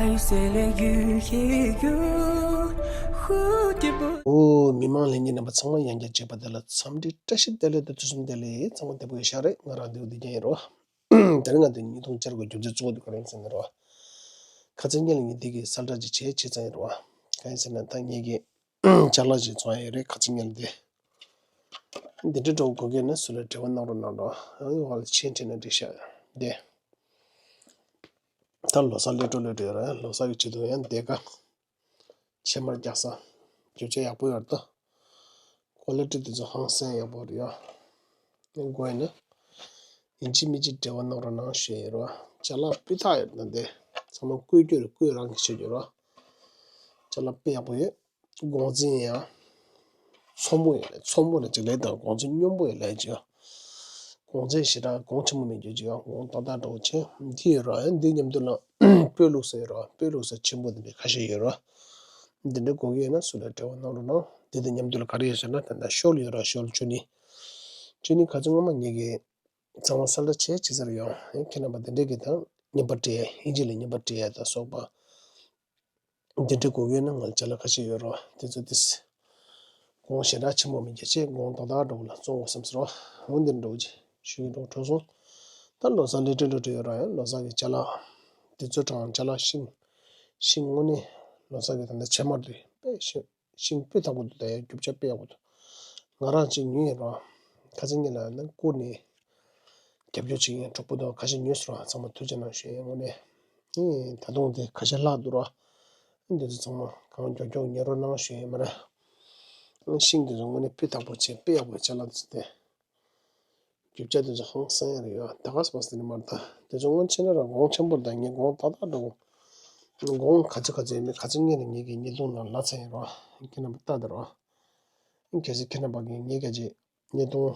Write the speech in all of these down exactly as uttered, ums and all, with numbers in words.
爱谁来愈黑愈蝴蝶不 ཨོ། མི་མང་ལྷན་རྒྱས་རྣམ་པ་ཚང་མ་ཡང་བསྐྱར་མཇལ་བ་དེ་ལ་འཚམས་འདྲི་བཀྲ་ཤིས་བདེ་ལེགས་དང་ཐུགས་སུན་བདེ་ལེགས། ཚང་མ་བདེ་པོ་ཡོད་ཤག་རེད། ང་རང་འདི་བོ་འདི་རྒྱན་ཡིན་རོ། དེ་རིང་ང་འདི་ཉིས་སྟོང་བཅུ་དགུ་རྒྱུ་མཚན་གཙོ་བོ་འདི་ག་རེ་ཡིན་ཟེར་ན་རོ། ཁ་སང་ཉིན་ལ་ངས་འདི་གི་གསལ་བསྒྲགས་ཅིག་བྱས་བྱས་ཙང་ཡིན་རོ། གང་ཡིན་ཟེར་ན་ད་ངེད་ཀྱི་ཅ་ལག་ཅིག་བཙོང་ཡ་ཡོད་རེད། ཁ་སང་ཉིན་ལ་འདི། འདི་འདྲ་འདྲ་བོ་དགོས་ཀྱི་ན་སུ་ལ་འབྲེལ་བ་གནང་རོགས་གནང་རོགས། ཨ་ནི་བ་ལ་མཆན་བྲིས་ན་འགྲིག་ཤག་འདི། ད་ལོ་གསར་སླེབས་འགྲོ་སླེབས་འགྲོ་ཡོད་རེད། ལོ་གསར་གྱི་ཆེད་དུ་ཡང་འདི་ག་ཕྱེ་མར་རྒྱག་ས་རྒྱུ་ཆ་ཡག་པོ་ཡོད་རེད་ད། ཀོ་ལི་ཊི་དེ་ཚོ་ཧང་སང་ཡག་པོ་རེད་ཡ། དགོས་ཡིན་ན་ཡིན་གཅིག་མིན་གཅིག་འབྲེལ་བ་གནང་རོགས་གནང་ཞུ་ཡ་ཡིན་རོ། ཅ་ལག་སྤུས་དག་ཡོད་ན་འདི་ཚང་མ་བཀོལ་སྤྱོད་རེད། བཀོལ་རང་གིས་བྱེད་རྒྱུ་རོ། ཅ་ལག་དཔེ་ཡག་པོ་ཡོད། གོང་ཚད་ཡང་ཚོམ་བུ་ཡོད་རེད། ཚོམ་བུ་ལ་ཅིག་ལས་དང་གོང་ཚད་སྙོམས་པོ་ཡོད་ལས་ཅིག་ཡོད། གོང་ཚད་ཞེ་དྲག་གོང་ཆེན་པོ་མེད་རྒྱུ་ཅིག་ཡོད། གོང་ཏག་ཏག་འདྲ་བོ་ཅིག་འདི་ཡོད་ར། ཡང་འདི་མཉམ་དུ་ལ་སྤོས་བླུགས་ས་ཡོད་ར། སྤོས་བླུགས་ས་ཆེན་པོ་འདི་འདྲ་ཁ་ཤས་ཡོད་ར། འདི་འདྲ་དགོས་ཀྱི་ཡོད་ན་སུ་ལ་འབྲེལ་བ་གནང་རོགས་གནང་། འདི་དང་མཉམ་དུ་ལ་ག་རེ་ཡོད་ཟེར་ན་ད་ལྟ་ཤོལ་ཡོད་ར། ཤོལ་ཅུ་ནི། ཅུ་ནི་ག་ཚོད་སྔོན་མ་ངེད་ཀྱིས་གཙང་མ་གསལ་བསྒྲགས་བྱས་བྱས་ཚར་ཡོང་། ཡང་ཁྱེད་རྣམ་པ་འདི་འདྲས་ཀྱི་དང་རྔན་པ་སྤྲད་ཡ། ཨིན་ཇི་ལ་རྔན་པ་སྤྲད་ཡ་དང་སོགས་པ། འདི་འདྲ་དགོས་ཀྱི་ཡོད་ན་ང་ལ་ཅ་ལག་ཁ་ཤས་ཡོད་རོགས། དེ་ཚོ་དེ་གོང་ཞེ་དྲག་ཆེན་པོ་མི་རྒྱག་ཆེད་གོང་ཏག་ཏག་འདྲ་བོ་ལ་བཙོང་དགོས་བསམ་སོང་རོགས། འོ་འདི་འདྲ་བོ་ཅིག་ཞུ་གི་འདུག་གྲོགས་སོང་། ད་ལོ་གསར་སླེབས་འགྲོ་འགྲོ་ཡོད་ར། ཡང་ལོ་གསར་གྱི་ཅ་ལག་དེ་ཚོ་དང་ཅ་ལག་ཤིང་། ཤིང་དངོས་གནས་ལོ་གསར་གྱི་ད་ལྟ་ཕྱེ་མར་དེ་དཔེ་ཤིང་དཔེ་ཡག་པོ་འདུག་ད་ཡང་རྒྱུ་ཆ་དཔེ་ཡག་པོ་འདུག་ང་རང་ཅིག་ཉོས་ཡིན་ར། ཁ་སང་ཉིན་ལ་ནི་བསྐུར་ནས། རྒྱབ་སྐྱོར་བྱེད་མཁན་གྲོགས་པོ་དང་ཁ་ཤས་ཉོས་སོང་ར། ཚང་མ་ཐུགས་རྗེ་གནང་ཞུ་ཡ་ཡིན། དངོས་གནས་ཨེ་ད་དུང་དེ་ཁ་ཤས་ལྷག་འདུག་ར། འདི་ཚོ་ཚང་མ་གང་མགྱོགས་མགྱོགས་ཉོ་རོགས་གནང་ཞུ་ཡ་ཡིན་མ་རེད། ཤིང་འདི་ཚོ་དངོས་གནས་སྤུས་དག་པོ་བྱས་དཔེ་ཡག་པོ་ཅ་ལག་འདི་ཚོ་དེ། རྒྱུ་ཆ་འདི་ཚོ་ཧང་སང་ཡ་རེད་ཡ། ད་ག་སེ་བ་སེ་ནི་མ་རེད་ད། འདི་ཚོ་སྔོན་ཆད་ན་ར་གོང་ཆེན་པོ་རེད་ད། ངས་གོང་ཏག་ཏག་འགྲོ་གོང་ག་ཚོད་ག་ཚོད་ཡིན་མིན་ག་ཚོད་ངས་ནི་ངེད་ཀྱི་བརྙན་ཐུང་ནང་ལབ་ཚར་ཡིན་ར། ཁྱེད་རྣམ་པ་ལྟ་དང་ར། གལ་སྲིད་ཁྱེད་རྣམ་པ་གིས་ངེད་ཀྱི་བརྙན་ཐུང་།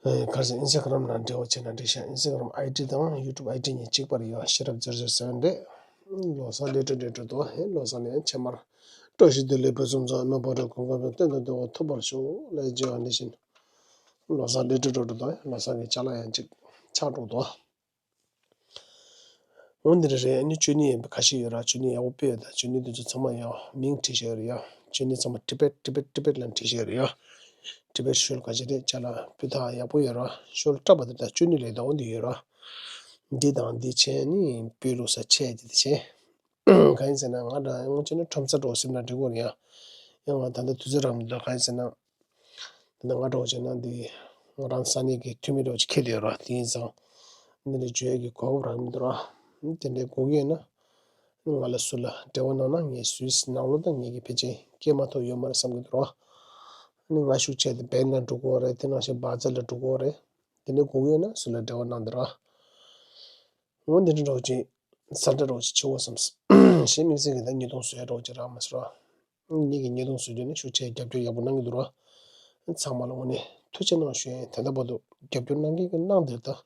ཨེ། ག་རེ་ཟེར། ཨིན་སི་ཊ་གྷ་རམ་ནང་འབྲེལ་བ་བྱས་ན་འགྲིག་ཤག་ཨིན་སི་ཊ་གྷ་རམ་ཨའི་ཌི་དང་ཡུ་ཊུབ་ཨའི་ཌི་གཉིས་གཅིག་པ་རེད་ཡ། ཤེས་རབ་ཛེར་ཛེར་སེ་བན་རེད། ལོ་གསར་སླེབས་འགྲོ་འགྲོ་འགྲོ་འདུག་ཧེ། ལོ་གསར་ནས་ཕྱེ་མར་བཀྲ་ཤིས་བདེ་ལེགས་ཕུན་སུམ་ཚོགས། ནོར་བུ་རེ་སྐོང་སྐབས་སུ་གཏན་དུ་བདེ་བ་ཐོབ་པར་ཤོག་ལབ་བརྗོད་པ་ནང་བཞིན། ལོ་གསར་སླེབས་འགྲོ་འགྲོ་འདུག་ལོ་གསར་གྱི་ཅ་ལག་ཡང་གཅིག་ཆག་འགྲོ་འདུག་འོ་འདི་འདྲ་རེད། ཨ་ནི་ཅུ་ནི་ཡིན་པ་ཁ་ཤས་ཡོད་ར། ཅུ་ནི་ཡག་པོ་དཔེ་ཡོད་ད། ཅུ་ནི་འདི་ཚོ་ཚང་མ་ཡང་མིང་བྲིས་བཞག་ཡོད་རེད་ཡ། ཅུ་ནི་ཚང་མ་ཊི་བེཊ་ཊི་བེཊ་ཊི་བེཊ་ལབ་བྲིས་བཞག་ཡོད་རེད་ཡ། ཊི་བེཊ་ཤོལ་ག་ཅི་རེད། ཅ་ལག་སྤུས་དག་ཡག་པོ་ཡོད་ར། ཤོལ་བཀྲ་བ་འདི་ད་ཅུ་ནི་ལས་ད་འོ་འདི་ཡོད་ར། འདི་དང་འདི་བྱས་ནི་སྤོས་བླུགས་ས་ཆས་འདི་དེ་བྱས། གང་ཡིན་ཟེར་ན་ང་འདྲ་སྔོན་ཆད་ནི་ཁྲོམ་ས་འགྲོ་སེམས་ན་འགྲིག་གོ་རེད་ཡ། ཡང་ང་ད་ལྟ་དུས་ཚོད་རག་མི་འདུག་གང་ཡིན་ཟེར་ན། ད་ང་འདྲ་བོ་བྱས་ན་འདི་ང་རང་ས་གནས་ཀྱི་འཐུས་མི་འདྲ་བོ་ཅིག་ཁེལ་བསྡད་ཡོད་ར། དེ་ཡིན་ཙང་འདི་འདྲ་བརྗོད་ཡས་ཀྱི་གོ་སྐབས་རག་མི་འདུག་ར། དེ་འདྲའི་དགོས་ཀྱི་ཡོད་ན་ང་ལ་སུ་ལ་འབྲེལ་བ་གནང་ན་ངས་སུའི་ནང་ལོགས་དང་ངེད་ཀྱི་ཕལ་ཆེར་སྐད་མ་ཐོག་ཡོད་མ་རེད་བསམ་གྱི་འདུག་ར། ཨ་ནི་ང་ཤུགས་ཆེ་དེ་བེན་ལ་འགྲོ་གི་ཡོད་རེད། དེ་ནང་བཞིན་བ་ཛ་ལ་འགྲོ་གི་ཡོད་རེད། དེ་འདྲ་དགོས་ཀྱི་ཡོད་ན་སུ་ལ་འབྲེལ་བ་གནང་འདུག་ར། འོ་འདི་འདྲ་འདྲ་བོ་ཅིག་གསལ་བསྒྲགས་འདྲ་བོ་ཅིག་བྱེད་དགོས་བསམ། གཞན་དམིགས་བསལ་གྱི་ད་བརྙན་ཐུང་བཟོ་ཡ་འདྲ་བོ་ཅིག་རག་མ་སོང་ར། ངེད་ཀྱི་བརྙན་ཐུང་བཟོ་རྒྱུ་ནི་ཤུགས་ཆེ་རྒྱབ་སྐྱོར་ཡག་པོ་གནང་གི་འདུག་ར། ཚང་མ་ལ་དངོས་གནས་ཐུགས་རྗེ་གནང་ཞུ་ཡ་ཡིན། ད་ལྟ་བར་དུ་རྒྱབ་སྐྱོར་གནང་མཁན་གྱིས་གནང་བསྡད་ད།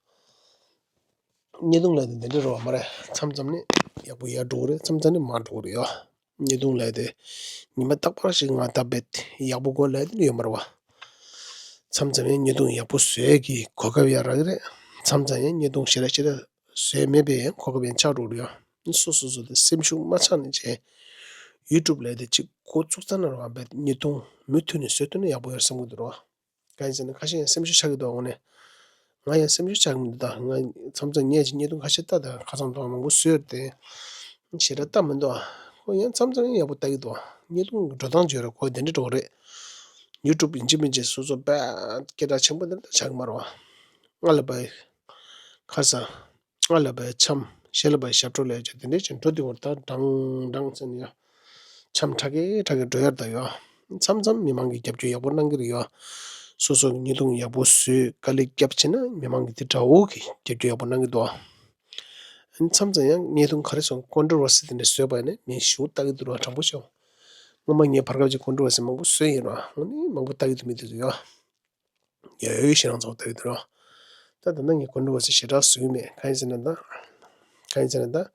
བརྙན་ཐུང་ལས་དེ་འདི་འདྲ་རེད་པ། མ་རེད། མཚམས་མཚམས་ནི་ཡག་པོ་ཡར་འགྲོ་གི་རེད། མཚམས་མཚམས་ནི་མར་འགྲོ་གི་རེད་ཡ། བརྙན་ཐུང་ལས་དེ་ཉི་མ་རྟག་པར་ཞིག་ང་ད་རྦད་ཡག་པོ་དགོས་ལབ་དེ་ཡོད་མ་རེད་པ། མཚམས་མཚམས་ནི་བརྙན་ཐུང་ཡག་པོ་བཟོ་ཡས་ཀྱི་གོ་སྐབས་ཡང་རག་གི་རེད། མཚམས་མཚམས་ཡང་བརྙན་ཐུང་ཞེ་དྲག་ཞེ་དྲག་བཟོས་མེད་པས་ཡང་གོ་སྐབས་ཡང་ཆགས་འགྲོ་གི་རེད་ཡ། སོ་སོ་སོ་དེ་སེམས་ཤུགས་མ་ཆག་ནས་བྱས། ཡུ་ཊུབ་ལས་དེ་གཅིག་འགོ་བཙུགས་ཙམ་ན་རང་རྦད་བརྙན་ཐུང་མུ་མཐུད་ནས་བཟོ་ཐུབ་ན་ཡག་པོ་ཡོད་བསམ་གྱི་འདུག་ར། གང་ཡིན་ཟེར་ན་ཁ་ཤས་ཡང་སེམས་ཤུགས་ཆག་གི་འདུག་དངོས་གནས། ང་ཡང་སེམས་ཤུགས་ཆག་གི་མི་འདུག་ད་ང་མཚམས་མཚམས་ངས་ཅིག་བརྙན་ཐུང་ཁ་ཤས་ལྟ་དང་ཁ་སང་དང་མང་པོ་བཟོས་ཏེ། ཞེ་དྲག་ལྟ་མི་འདུག་ཁོ་ཡང་མཚམས་མཚམས་ཡང་ཡག་པོ་ལྟ་གི་འདུག་བརྙན་ཐུང་གི་འགྲོ་སྟངས་བརྗོད་ར་ཁོ་དེ་འདྲ་འགྲོ་གི་རེད། ཡུ་ཊུབ་ཡིན་གཅིག་མིན་གཅིག་སོ་སོ་དཔེ་སྐད་གྲགས་ཆེན་པོ་འདི་འདྲ་ཆགས་ཀྱི་མ་རེད་པ། ང་ལ་བའི་ཁ་ས། ང་ལ་བའི་འཆམ། གཞན་ལ་བའི་ཞབས་བྲོ་ལས་ཀྱང་དེ་འདྲས་ཀྱང་འགྲོ་དེ་བར་ད་འགྲང་འགྲང་ཟེར་ནས་ཡ། འཆམ་ཁྲ་གེ་ཁྲ་གེ་འགྲོ་ཡར་ད་ཡོད། མཚམས་མཚམས་མི་མང་གིས་རྒྱབ་སྐྱོར་ཡག་པོ་གནང་གི་རེད་ཡ། སོ་སོ་གི་བརྙན་ཐུང་ཡག་པོ་བཟོས་དཀའ་ལས་བརྒྱབ་བྱས་ན་མི་མང་གིས་དེ་འདྲ་བོ་གི་རྒྱབ་སྐྱོར་ཡག་པོ་གནང་གི་འདུག་མཚམས་མཚམས་ཡང་བརྙན་ཐུང་ག་རེ་སོང་ཀོན་ཊོ་ཝར་སི་དེ་འདྲ་བཟོས་པ་ཡིན་ན་མི་ཞུ་ལྟ་གི་འདུག་ར། དྲང་པོ་བཤད། སྔོན་མ་ངས་བར་སྐབས་ཀྱི་ཀོན་ཊོ་ཝར་སི་མང་པོ་བཟོས་ཡིན་ར། དངོས་གནས་མང་པོ་ལྟ་གི་འདུག་མི་དེ་ཚོ་ཡ། ཡ་ཡོད་ཤེད་རང་ཚོ་ལྟ་གི་འདུག་ར། ད་ད་ནང་ངས་ཀོན་ཊོ་ཝར་སི་ཞེ་དྲག་བཟོས་མེད། གང་ཡིན་ཟེར་ན་ད། གང་ཡིན་ཟེར་ན་ད།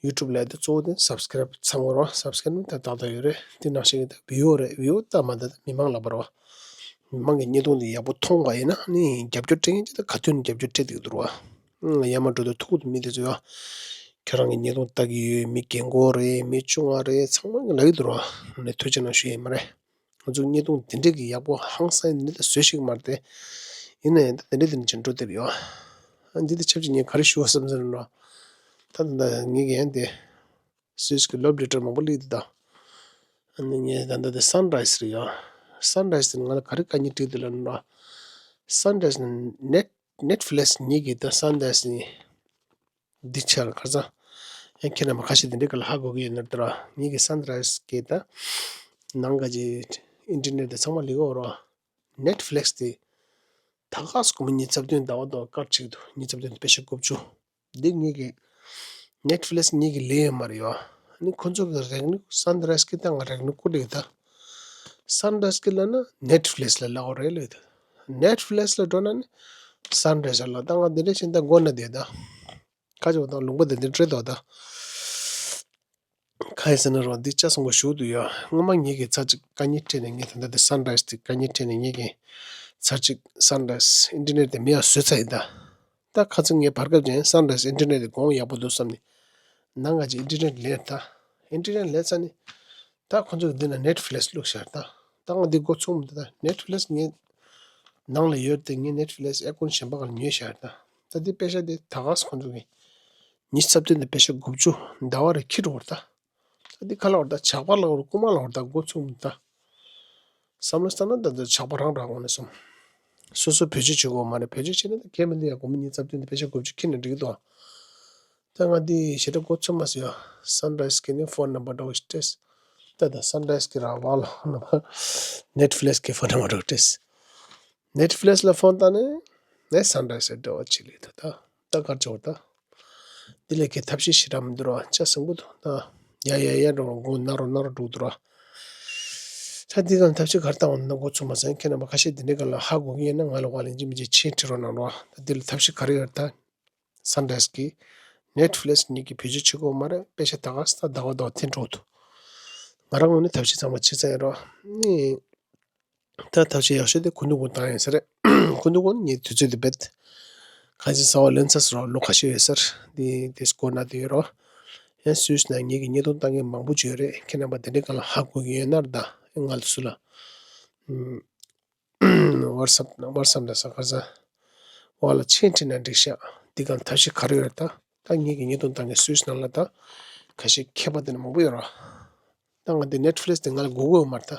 ཡུ་ཊུབ་ལས་དེ་གཙོ་བོ་དེ་སབ་སི་ཀ་རེབ་ཚང་བ་ར། སབ་སི་ཀ་རེབ་ནི་ད་ཏག་ཏག་ཡོད་རེད། དེ་ནང་བཞིན་གྱི་ད་བི་ཡོ་རེད། བི་ཡོ་ད་མ་ད་ད་མི་མང་ལ་བར་བ། མི་མང་གི་བརྙན་ཐུང་དེ་ཡག་པོ་མཐོང་བ་ཡིན་ན་ནི་རྒྱབ་སྐྱོར་སྤྲད་མཁན་ཅིག་ད་ག་དུས་ནས་རྒྱབ་སྐྱོར་སྤྲད་བསྡད་ཀྱི་འདུག་ར། ཡར་མར་འགྲོ་དུས་ཐུག་གི་མི་དེ་ཚོ་ཡ། ཁྱེད་རང་གི་བརྙན་ཐུང་ལྟ་གི་ཡོད། མི་རྒན་གོག་རེད། མི་ཆུང་བ་རེད། ཚང་མ་གི་ལབ་ཀྱི་འདུག་ར། ནས་ཐུགས་རྗེ་གནང་ཞུ་ཡི་མ་རེད། ང་ཚོ་བརྙན་ཐུང་དེ་འདྲས་ཀྱི་ཡག་པོ་ཧང་སང་ཡིན་འདི་ལྟ་བཟོས་ཤིག་མ་རེད་དེ། ཡིན་ན་ཡང་ད་དེ་འདྲས་དེ་འདྲས་ཅིག་འགྲོ་བསྡད་ཡོད། ཨ་འདི་དེ་ཆབས་ཅིག་ངས་ག་རེ་ཞུ་བ་བསམ་ཟེར་ན། ད་ད་ད་ངས་ཀྱི་ཡང་དེ་སུད་སི་གི་ལབ་ལེ་ཊར་མང་པོ་སླེབས་འདུག་ད། ཨ་ནི་ངས་ད་ད་དེ་སན་རའི་སི་རེད་ཡ། སན་རའི་སི་དེ་ང་ལ་ག་རེ་དཀའ་ངལ་འཕྲད་འདུག་ལབ་ན། སན་རའི་སི་ནི་ནེཊ་ནེཊ་ཕི་ལིག་སི་ངས་ཀྱི་ད་སན་རའི་སི་ནི། འདི་ཆར་ཁ་སང་ཡང་ཁྱེད་རྣམ་པ་ཁ་ཤས་དེ་འདྲའི་སྐད་ལ་ཧ་གོ་གི་ཡོད་ན་འདྲ། ངེད་ཀྱི་སན་རའི་སི་གི་ད་ནང་ག་ཅི་ཨིན་ཊར་ནེཊ་དེ་ཚང་མ་ལེགས་འོ་རོ། ནེཊ་ཕི་ལིག་སི་དེ་ད་ག་སེ་སྒོར་མོ་ཉི་ཤུ་རྩ་བདུན་ཟླ་བ་ཟླ་བ་སྐར་གཅིག་ཏུ་ཉི་ཤུ་རྩ་བདུན་དེ་པེ་ཤ་དགུ་བཅུ། འདི་ངེད་ཀྱི་ནེཊ་ཕི་ལིག་སི་ངེད་ཀྱི་ལེན་ཡོད་མ་རེད་ཡོ། ཨ་ནི་ཁོ་ཚོ་གི་རེག་ནུ་སན་རའི་སི་གི་ད་ང་རེག་ནུ་ཀུ་ལེ་ད། སན་རའི་སི་གི་ལ་ན་ནེཊ་ཕི་ལིག་སི་ལ་ལ་འོ་རེད་ལེ་ད། ནེཊ་ཕི་ལིག་སི་ལ་འགྲོ་ན་ནི་སན་རའི་སི་ལ་ད་ང་འདི་འདྲ་ཞིག་ད་མགོ་ན་བསྡད་ད། ཁ་ཅིག་དང་ལུང་པ་དེ་འདྲ་སྤྲད་དོ་ད། ག་ཡིན་ཟེར་ན་རོ་འདི་ཅག་སོང་གོ་ཞུ་འདུག་ཡ། སྔོན་མ་ངེད་ཀྱི་ཚར་གཅིག་དཀའ་ངལ་འཕྲད་ནས་ངས་ད་ལྟ་དེ་སན་རའི་སི་དེ་དཀའ་ངལ་འཕྲད་ནས་ངེད་ཀྱི་ཚར་གཅིག་སན་རའི་སི་ཨིན་ཊར་ནེཊ་དེ་མེད་ཡ་བཟོས་ཚར་ཡིན་ད། ད་ཁ་ཚིག་ངས་བར་སྐབས་ཅན་སན་རའི་སི་ཨིན་ཊར་ནེཊ་དེ་གོང་ཡག་པོ་འདུག་བསམ་ནས་ནང་ང་ཅིག་ཨིན་ཊར་ནེཊ་ལེན་ད། ཨིན་ཊར་ནེཊ་ལེན་ཚར་ནས་ད་ཁོ་ཚོ་གི་འདི་ན་ནེཊ་ཕི་ལིག་སི་བླུགས་ཤར་ད། ད་ང་འདི་འགོ་ཚུགས་མི་འདུག་ད་ནེཊ་ཕི་ལིག་སི་ངས་ནང་ལ་ཡོད་དེ་ངས་ནེཊ་ཕི་ལིག་སི་ཨེ་ཀོན་གཞན་པ་ག་ལ་ཉོས་ཤར་ད། ད་འདི་པེ་ཤ་དེ་ད་ག་སེ་ཁོ་ཚོ་གི་ཉི་ཤུ་རྩ་བདུན་དང་པེ་ཤ་དགུ་བཅུ་ཟླ་བ་རེ་ཁྱེར་འོར་ད། ད་འདི་ཁ་ལ་འོར་ད་ཇག་པ་ལ་འོར་རྐུ་མ་ལ་འོར་ད་འགོ་ཚུགས་མི་ད། བསམ་བློ་བཏང་ན་ད་ད་ཇག་པ་རང་རང་འོང་ནས་སོང་། སོ་སོ་བེད་སྤྱོད་བྱེད་དགོས་མ་རེད། བེད་སྤྱོད་བྱེད་ན་ད་གལ་མི་འདུག་ཡ། སྒོར་མོ་ཉི་ཤུ་རྩ་བདུན་དང་པེ་ཤ་དགུ་བཅུ་ཁྱེར་ནས་འགྲིག་གི་འདུག་ད་ང་འདི་ཞེ་དྲག་འགོ་ཚུགས་མ་སོང་ཡ། སན་རའི་སི་གི་ནི་ཕོན་ནམ་བར་འདྲ་བོ་ཞིག་སྤྲད། ད་ད་སན་རའི་སི་གི་ར་བ་ལ་ནམ་བར་ནེཊ་ཕི་ལིག་སི་གི་ཕོན་ནམ་བར་འདྲ་བོ་སྤྲད། ནེཊ་ཕི་ལིག་སི་ལ་ཕོན་བཏང་ནས་ནས་སན་རའི་སི་འབྲེལ་བ་བྱེད་ལེ་ད་ད་ད་གར་ཆོག་ད། འདི་ལས་ཀྱི་ཐབས་ཤེས་ཞེ་དྲག་མི་འདུག་ར། ཅག་སེང་པོ་འདུག་ད། ཡ་ཡ་ཡ་འགྲོ་འགོ་ན་རོ་ན་རོ་འགྲོ་འདུག་ར། ད་འདི་གང་ཐབས་ཤེས་གར་བཏང་བ་ན་འགོ་ཚུགས་མ་སོང་། ཁྱེད་རྣམ་པ་ཁ་ཤས་འདི་འདྲའི་ག་ལ་ཧ་གོ་གི་ཡིན་ན་ང་ལ་བ་ལན་ཅི་མི་ཅི་ཆེན་ཁྲི་རོ་གནང་རོགས། ད་འདི་ལ་ཐབས་ཤེས་ག་རེ་ཡོད་ད། སན་རའི་སི་གི་ནེཊ་ཕི་ལིག་སི་གཉིས་ཀྱི་བེད་སྤྱོད་བྱེད་དགོས་མ་རེད། པེ་ཤ་ད་ག་སེ་ད་ཟླ་བ་ཟླ་བ་འཐེན་འགྲོ་འདུག་ང་རང་ངོས་ནས་ཐབས་ཤེས་ཚང་མ་བྱེད་ཚར་ཡིན་རོགས། ནི། ད་ཐབས་ཤེས་ཡག་ཤོས་དེ་ཁུ་ནུ་ཀུན་བཏང་ཡིན་ས་རེད། ཁུ་ནུ་ཀུན་ངས་དུས་ཚོད་དེ་བེད། གང་ཅི་ས་བ་ལོན་ཚ་སི་རོ་ལོ་ཁ་ཤས་ཡོད་སར། དེ་དེ་སྐོར་ན་དེ་ཡོད་རོ། ཡང་སུད་སི་ན་ངེད་ཀྱི་བརྙན་ཐུང་ལྟ་མཁན་མང་པོ་ཅིག་ཡོད་རེད། ཁྱེད་རྣམ་པ་དེ་འདྲའི་སྒང་ལ་ཧ་གོ་གི་ཡོད་ན་ར་ད་ང་ལ་སུ་ལ། ཝ་ཊི་སེབ་ཝ་ཊི་སེབ་ན་ས་ག་ས། བ་ལ་ཆེན་ཁྲིད་ན་འགྲིག་ཤག་འདི་སྒང་ཐབས་ཤེས་ག་རེ་ཡོད་རེད་ད། ད་ངེད་ཀྱི་བརྙན་ཐུང་ལྟ་མཁན་སུད་སི་ནང་ལ་ད། ཁ་ཤས་མཁས་པ་དེ་འདྲ་མང་པོ་ཡོད་རོ། ད་ང་འདི་ནེཊ་ཕི་ལིག་སི་དེ་ང་ལ་དགོས་དགོས་ཡོད་མ་རེད་ད།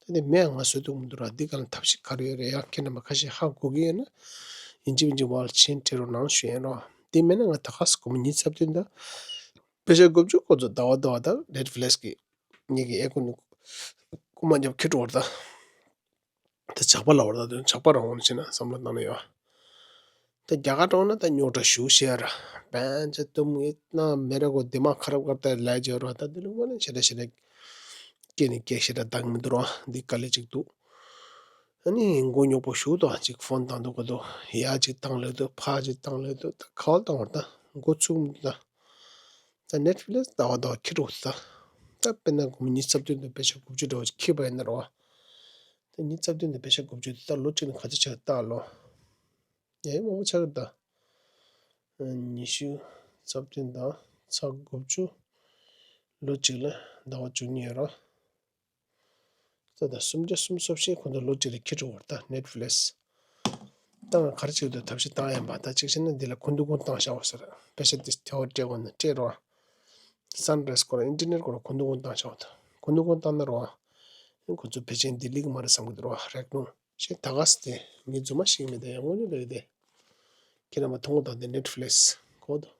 ད་དེ་མེད་ང་བཟོ་ཐུབ་མི་འདུག་ར། འདི་ག་ལ་ཐབས་ཤེས་ག་རེ་ཡོད་རེད་ཡ། ཁྱེད་རྣམ་པ་ཁ་ཤས་ཧ་གོ་གི་ཡོད་ན། ཡིན་གཅིག་མིན་གཅིག་བ་ལ་ཆེན་ཁྲིད་རོགས་གནང་ཞུ་ཡིན་རོ། དེ་མེད་ན་ང་ད་ག་སེ་སྒོར་མོ་ཉི་ཤུ་རྩ་བདུན་དང་། པེ་ཤ་དགུ་བཅུ་ཁོ་ཚོ་ཟླ་བ་ཟླ་བ་ད་ནེཊ་ཕི་ལིག་སི་གི་ངེད་ཀྱི་ཨེ་ཀོན་རྐུ་མ་རྒྱབ་ཁྱེར་འགྲོ་བར་ད། ད་ཇག་པ་ལ་འོར་ད་དོན་ཇག་པ་རང་འོང་ཕྱིན་ན་བསམ་བློ་བཏང་ན་ཡོད། ད་རྒྱ་གར་འགྲོ་ན་ད་རྙོག་དྲ་ཞུ་ཤེས་ར། པན་ཅ་ཏུམ་ངེ་ན་མེ་ར་གོ་དེ་མ་ཁ་རབ་ཁ་ཏ་ལ་ཇོ་ར། ད་དེ་ལུགས་ནས་ཞེ་དྲག་ཞེ་དྲག་སྐད་ནས་སྐད་ཞེ་དྲག་བཏང་མི་འདུག་ར། འདི་དཀའ་ལས་ཅིག་འདུག་ཨ་ནི་མགོ་རྙོག་པོ་ཞུ་དང་ཅིག་ཕོན་བཏང་འདུག་ག་དུ་ཡ་ཅིག་བཏང་ལེ་དུ་ཕ་ཅིག་བཏང་ལེ་དུ་ད་ཁ་བ་བཏང་བར་ད་མགོ་ཚུགས་མི་འདུག་ད། ད་ནེཊ་ཕི་ལིག་སི་ཟླ་བ་ཟླ་བ་ཁྱེར་འོ་ད། ད་དཔེར་ན་སྒོར་མོ་ཉི་ཤུ་རྩ་བདུན་དང་པེ་ཤ་དགུ་བཅུ་འདྲ་བོ་ཅིག་ཁྱེར་བ་ཡིན་ན་ར་བ། ད་ཉི་ཤུ་རྩ་བདུན་དང་པེ་ཤ་དགུ་བཅུ་དེ་ད་ལོ་གཅིག་ནས་ག་ཚོད་ཆགས་ད་ལོ། ཡ་ཡི་མང་པོ་ཆགས་ཀྱི་ད། ཉི་ཤུ་རྩ་བདུན་དང་ཚེག་དགུ་བཅུ། ལོ་གཅིག་ལ་ཟླ་བ་བཅུ་གཉིས་ཡོད་ར། ད་ད་སུམ་བརྒྱ་སུམ་ཅུ་སོ་བཞི་ཁོ་ཚོ་ལོ་གཅིག་ལ་ཁྱེར་འགྲོ་བར་ད་ནེཊ་ཕི་ལིག་སི། ད་ང་ག་རེ་བྱེད་དུ་ཐབས་ཤེས་བཏང་ཡིན་པ་ད་གཅིག་བྱས་ན་འདི་ལ་ཁུ་འདུ་ཁུང་བཏང་བཞག་པ་ཟེར། པེ་ཤ་དེ་ཐེ་བ་སྤྲད་དགོས་ན་སྤྲད་རོགས། སན་རའི་སི་སྐོར་ཨིན་ཊར་ནེཊ་སྐོར་ཁུ་འདུ་ཁུང་བཏང་བཞག་པ་ད་ཁུ་འདུ་ཁུང་བཏང་ན་རོགས། ཁོ་ཚོ་ཕལ་ཆེར་འདི་ལིག་མ་རེད་བསམ་གི་འདུག་རོགས་རེག་ནོ། ཞེས་ད་ག་སེ་དེ་ངའི་རྫུན་མ་ཞིག་མེད་དེ་ཡང་དངོས་གནས་ལོས་དེ། ཁྱེད་རྣམ་པ་མཐོང་གོ་ད་དེ་ནེཊ་ཕི་ལིག་སི་གོ་དོ།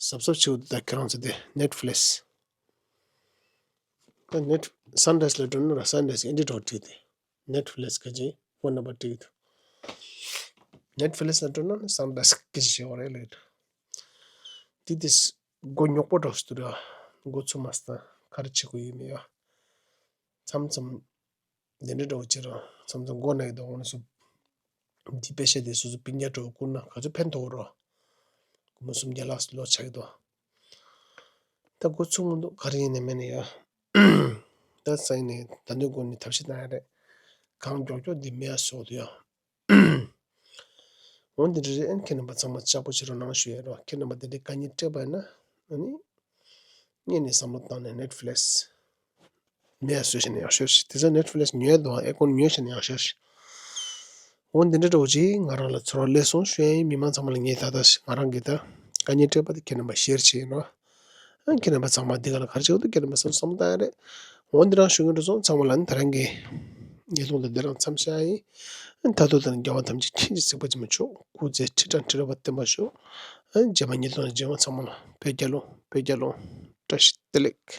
གཟབ་གཟབ་བྱེད་དགོས་འདུག་ད་ཁྱེད་རང་ཚོ་དེ་ནེཊ་ཕི་ལིག་སི། ད་ནེཊ་སན་རའི་སི་ལ་འགྲོ་ན་ར་སན་རའི་སི་ཨིན་ཌི་ཡ་འགྲོ་བྲིས་ཏེ། ནེཊ་ཕི་ལིག་སི་ག་ཅི་ཕོན་ནམ་བར་བྲིས་འདུག་ནེཊ་ཕི་ལིག་སི་ལ་འགྲོ་ན་ནི་སན་རའི་སི་ག་ཅི་བྱེད་དགོས་རེད་ལབ་འདུག་དེ་དེ་མགོ་རྙོག་པོ་འགྲོ་སྲིད་འདུག་ར། མགོ་ཚུགས་མ་སོང་། ག་རེ་བྱེད་དགོས་ཡོད་མེད་ཡ། མཚམས་མཚམས། འདི་འདྲ་འདྲ་བོ་ཅིག་རང་མཚམས་མཚམས་མགོ་ན་ཡི་དོ་འོང་ནས་སུ། འདི་པེ་ཤ་དེ་སོ་སོ་སྤུན་ཀྱག་འདྲ་བོ་བསྐུར་ན་ག་ཚོད་ཕན་ཐོགས་རོ། སྒོར་མོ་སུམ་བརྒྱ་ལྷག་ལོ་ཆགས་ཀྱི་འདུག་ད་འགོ་ཚུགས་མི་འདུག་ག་རེ་ཡིན་ནའི་མིན་ནའི་ཡ། ད་སང་ཉིན་ནས་ད་དུང་སྒོ་ནས་ཐབས་ཤེས་བཏང་ཡ་རེད། གང་མགྱོགས་མགྱོགས་འདི་མེད་ཡ་བཟོ་འདུག་ཡ། འོ་འདི་འདྲ་རེད། ཨ་ནི་ཁྱེད་རྣམ་པ་ཚང་མ་ལྕགས་པོ་བྱེད་རོགས་གནང་ཞུ་ཡ་རོགས། ཁྱེད་རྣམ་པ་དེ་འདྲའི་དཀའ་ངལ་འཕྲད་པ་ཡིན་ན་ཨ་ནི་སྔོན་ནས་བསམ་བློ་བཏང་ནས་Netflix་མེད་བཟོས་བྱས་ནས་ཡག་ཤོས་ཤིག་དེ་ཚོ་Netflix་ཉོས་འདུག་ཨེ་ཀོན་ཉོས་བྱས་ནས་ཡག་ཤོས་ཤིག་འོ་འདི་འདྲ་འདྲ་བོ་ཅིག་ང་རང་ལ་ཚོར་བ་སླེབས་སོང་ཞུ་ཡ་ཡིན། མི་མང་ཚང་མ་ལ་ངས་ད་ལྟ་ང་རང་གིས་ད་དཀའ་ངལ་འཕྲད་པ་དེ་ཁྱེད་རྣམ་པ་ཤེར་བྱེད་ཡིན་རོགས། ཨ་ཁྱེད་རྣམ་པ་ཚང་མ་འདི་ག་ལ་ག་རེ་བྱེད་དགོས་འདུག་ཁྱེད་རྣམ་པ་ཚང་མ་བསམ་བློ་བཏང་ཡ་རེད། འོ་འདི་རང་ཞུ་གི་འགྲོ་སོང་། ཚང་མ་ལ་ནི་ད་རང་གི་ཉིས་སྟོང་དང་འདི་རང་མཚམས་བཞག་ཡིན། ཨ་ད་དུང་དང་རྒྱལ་བ་ཐམས་ཅད་མཁྱེན་ཅིང་གཟིགས་པ་ཅན་མ་མཆོག་སྐུ་ཚེ་ཁྲི་ཕྲག་ཁྲི་ཕྲག་པ་བརྟན་པར་ཤོག་ཨ་རྗེས་མ་ཉིས་སྟོང་དང་རྗེས་མ་ཚང་མ་ལ་བོད་རྒྱལ་ལོ། བོད་རྒྱལ་ལོ། བཀྲ་ཤིས་བདེ་ལེགས།